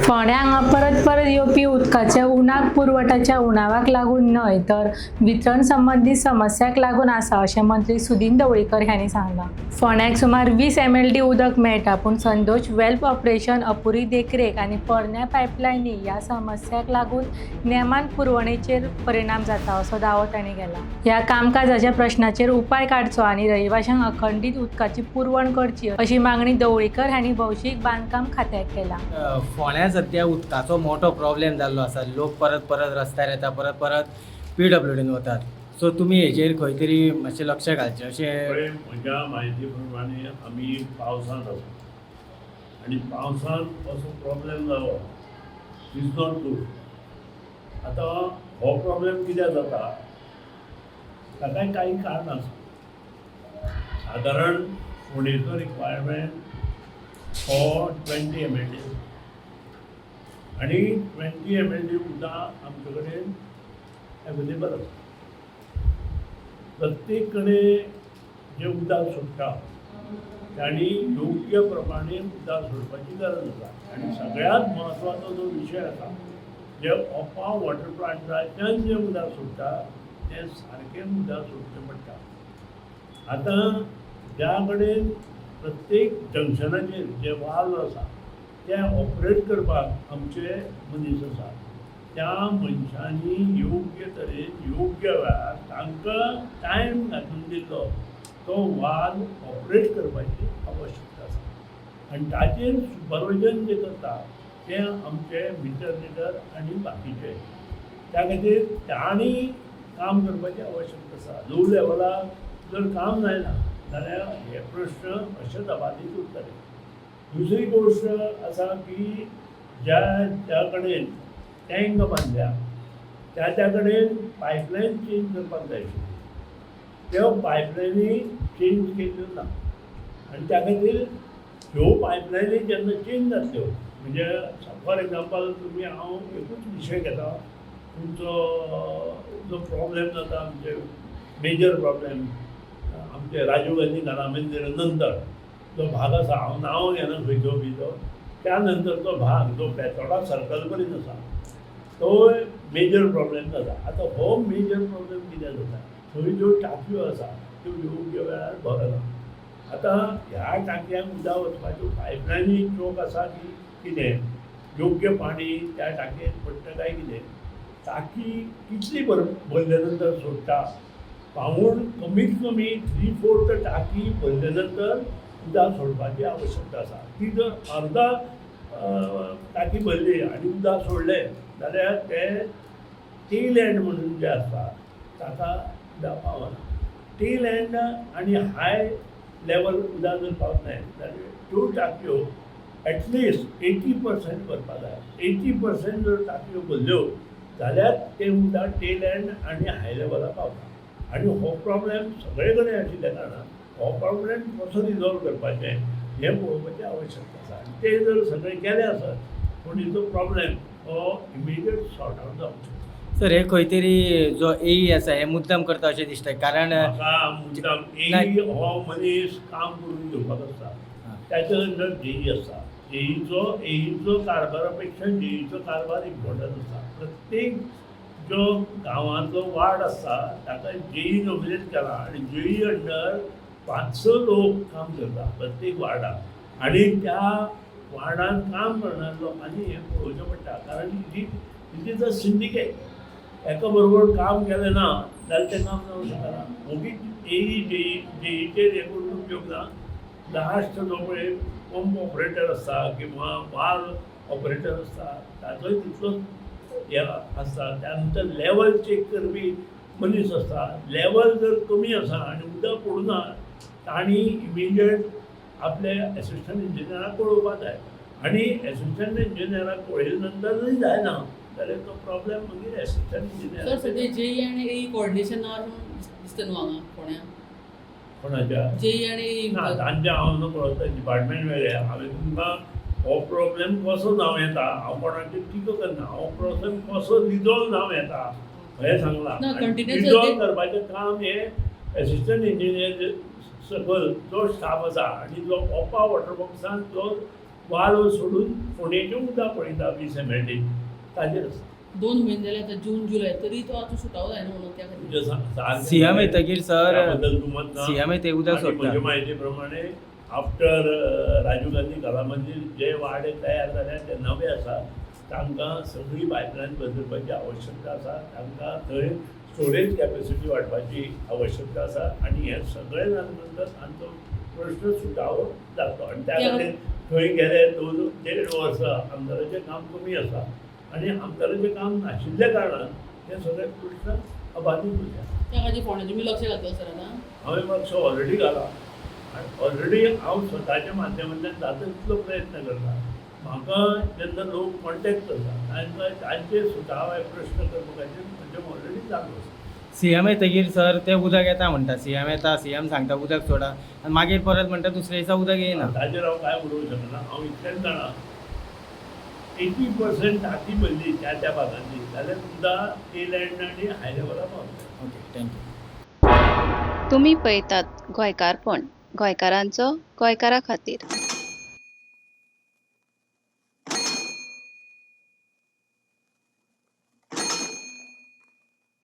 फोंड्या हांगा परत परत येवपी उदकाच्या उणाक पुरवठाच्या उणावाक लागून न्हय, तर वितरण संबंदी समस्याक लागून आसा, अशें मंत्री सुदिन ढवळीकर हांणी सांगलां. फोंड्याक सुमार 20 एमएलडी उदक मेळटा, पूण संदोश वेल्व ऑपरेशन, अपुरी देखरेख आनी पोरण्या पायपलायनी ह्या समस्याक लागून नेमान पुरवणेचेर परिणाम जाता, असो दावो तांणी केला. ह्या कामकाजाच्या प्रश्नाचेर उपाय काडचो आनी रहिवाशांक अखंडीत उदकाची पुरवण करची, अशी मागणी ढवळीकर हांणी भौशीक बांदकाम खात्याक केला. फोंड्या सद्या उदकाचो मोठो प्रॉब्लेम जाल्लो आसा. लोक परत परत रस्त्यार येता, परत परत पीडब्ल्यूडीन वतात. सो तुमी हेजेर खंय तरी मातशें लक्ष घालचें अशें. पळय, म्हज्या म्हायती प्रमाणे आमी पावसांत आसा आनी पावसांत असो प्रॉब्लेम जावप is not good. आतां हो प्रॉब्लेम कित्याक जाता, ताकाय काही कारणां आसा. सादारण फोंडेचो रिक्वायरमेंट हो 20 एमएलडी आनी 20 एमएलडी उदक आमचे कडेन एवेलेबल आसा. प्रत्येक कडेन जें उदक सोडटा, तांणी योग्य प्रमाणे उदक सोडपाची गरज आसा. आनी सगळ्यांत म्हत्वाचो जो विशय आसा, जे ओपा वॉटर प्लांटाच्यान जें उदक सोडटा, तें सारकें उदक सोडचें पडटा. आतां ज्या कडेन प्रत्येक जंक्शनाचेर जे वाल्व आसा, ते ऑपरेट करपाक आमचे मनीस आसा. त्या मनशांनी योग्य तरेन, योग्य वेळार तांकां टायम घालून दिल्लो तो वाल्व ऑपरेट करपाची आवश्यकता आसा. आनी ताचेर सुपरविजन जें करता, तें आमचे मिटर रिडर आनी बाकीचे. त्या खातीर तांणी काम करपाची आवश्यकता आसा. लो लेवलार जर काम जायना जाल्यार हे प्रश्न अशेच अबादीत उरतले. दुसरी गोश्ट आसा की ज्या ज्या कडेन टँक बांदल्या, त्या त्या कडेन पायपलायन चेंज करपाक जाय आशिल्ली. त्यो पायपलायनी चेंज केल्ल्यो ना. आनी त्या खातीर ह्यो पायपलायनी जेन्ना चेंज जातल्यो, म्हणजे फॉर एग्जाम्पल, तुमी, हांव एकूच विशय घेता, तुमचो जो प्रॉब्लेम जाता, आमचे मेजर प्रॉब्लेम, आमचे राजीव गांधी कला मंदिर नंतर जो भाग आसा, हांव नांव घेना खंयचो बी तो, त्या नंतरचो भाग जो बेतोडा सर्कल पर्यंत आसा, तो मेजर प्रॉब्लेम जाता. आतां हो मेजर प्रॉब्लेम कित्याक जाता? थंय ज्यो टाकयो आसा, त्यो योग्य वेळार भरना. आतां ह्या टाकयांक उदक वचपाच्यो पायपलायनी चोक आसा की कितें, योग्य पाणी त्या टाकयेन पडटा काय कितें, टाकी कितली भरले नंतर सोडटा, पावूण, कमीत कमी थ्री फोर्थ टाकी भरले नंतर उदक सोडपाची आवश्यकता आसा. ती जर अर्दा टाकी भरली आनी उदक सोडलें जाल्यार तें टेल एंड म्हणून जें आसता, ताका उदक पावना. टेल एंड आनी हाय लेवल उदक जर पावत जाल्यार त्यो टाकयो एटलिस्ट 80% भरपा जाय. 80% जर टाकयो भरल्यो जाल्यार तें उदक टेल एंड आनी हाय लेवलाक पावता. आनी हो प्रॉब्लेम सगळे कडेन आशिल्ल्या कारणान हो प्रॉब्लेम कसो रिजॉल्व करपाचें हें पळोवपाची आवश्यकता आसा. आनी ते जर सगळें केलें आसत, फोंडेचो प्रॉब्लेम हो इमिडिएट सॉर्ट आवट जावंक शकता. सर, हे खंय तरी जो एई आसा, हे मुद्दम करता अशें दिसता, कारण म्हाका मुद्दाम, एई हो मनीस काम करून घेवपाक आसता. त्याच्या नंतर जेई आसता. जेईचो, एईचो कारभारा पेक्षा जेईचो कारभार इम्पॉर्टंट आसता. प्रत्येक जो गांवांतलो वार्ड आसता, ताका जेई नॉमिनेट केला आनी जेई अंडर पांच स लोक काम करता प्रत्येक वार्डाक. आनी त्या वार्डान काम करणाऱ्या लोकांनी हें पळोवचें पडटा, कारण it is a syndicate. एका बरोबर काम केलें ना जाल्यार तें काम जावंक शकना. ओगीच एई, जेई, जेईचेर हें करून उपयोग ना. लास्ट जो पळय पंप ऑपरेटर आसता किंवा वाल ऑपरेटर आसता, ताचोय तितलोच हे आसता. त्या नंतर लेवल चॅक करपी मनीस आसता. लेवल जर कमी आसा आनी उदक पडूना, तांणी इमिडिएट आपले एसिस्टंट इंजिनियराक कळोवपा जाय. आनी एसिस्टंट इंजिनियराक कळयले नंतरूय जायना जाल्यार तो प्रॉब्लेम मागीर एसिस्टंट सर, इंजिनियर सध्या जेई आणि एई कोऑर्डिनेशन ना अशें दिसता न्हू हांगा फोंड्या? कोणाच्या? जेई आणि एई. ना, तांचे हांव न्हू पळयता. डिपार्टमेंट वेगळें. हांवें तुमकां हो प्रॉब्लेम कसो जावं येता, हांव कोणाचेर टिका करना, हो प्रॉब्लेम कसो रिजॉल्व जावं येता हें सांगलां. ना, continuous resolve करपाचें काम हें एसिस्टंट इंजिनियर सकयल जो स्टाफ आसा आनी जो ओपा वॉटर बॉक्सान जो वालो सोडून फोंडेचें उदक पळयता 20 MLD ताजेर आसा. 2 म्हयने जाले आतां, जून जुलय, तरी तो आतां सुटावो जायना म्हणून त्या खातीर. तुजें सारकें. सीएम येतकीर सर, त्याबद्दल दुमत ना. सीएम येते उदक आणि सोडटा. म्हजे म्हायती प्रमाणे आफ्टर राजीव गांधी कला मंदिर जे वाडे तयार जाल्या ते नवे आसा, तांकां सगळी पायपलायन बदलपाची आवश्यकता आसा, तांकां थंय स्टोरेज कॅपेसिटी वाडपाची आवश्यकता आसा आनी हें सगळें जाल्या नंतर तांचो प्रश्न सुटावो जातलो. आनी त्या खातीर थंय गेले 2 1.5 वर्सां आमदाराचें काम कमी आसा आनी आमदाराचें काम नाशिल्ल्या कारणान हे सगळे प्रश्न अबाधीत उरल्या. त्या खातीर फोंड्या तुमी लक्ष घातलं सर आतां? हांवें मातसो ऑलरेडी घाला आनी ऑलरेडी हांव स्वताच्या माध्यमांतल्यान जाता तितलो प्रयत्न करता. म्हाका जेन्ना लोक कॉन्टेक्ट करता तांकां तांचे सुटावे प्रश्न करपाचे म्हणजे ऑलरेडी चालू आसा. सीएम येतकीर सर ते उदक येता म्हणटा, सीएम येता, सीएम सांगता उदक सोडा आनी मागीर परत म्हणटा दुसऱ्या दिसा उदक येयना. ताजेर हांव कांय उलोवंक शकना. हांव इतलेंच जाणा, 80% टाकी भरली त्या त्या भागांनी जाल्यार सुद्दां टेल एंड आनी हाय लेवला पावतले. Okay, thank you. तुमी पळयतात गोंयकारपण, गोंयकारांचो गोंयकारा खातीर.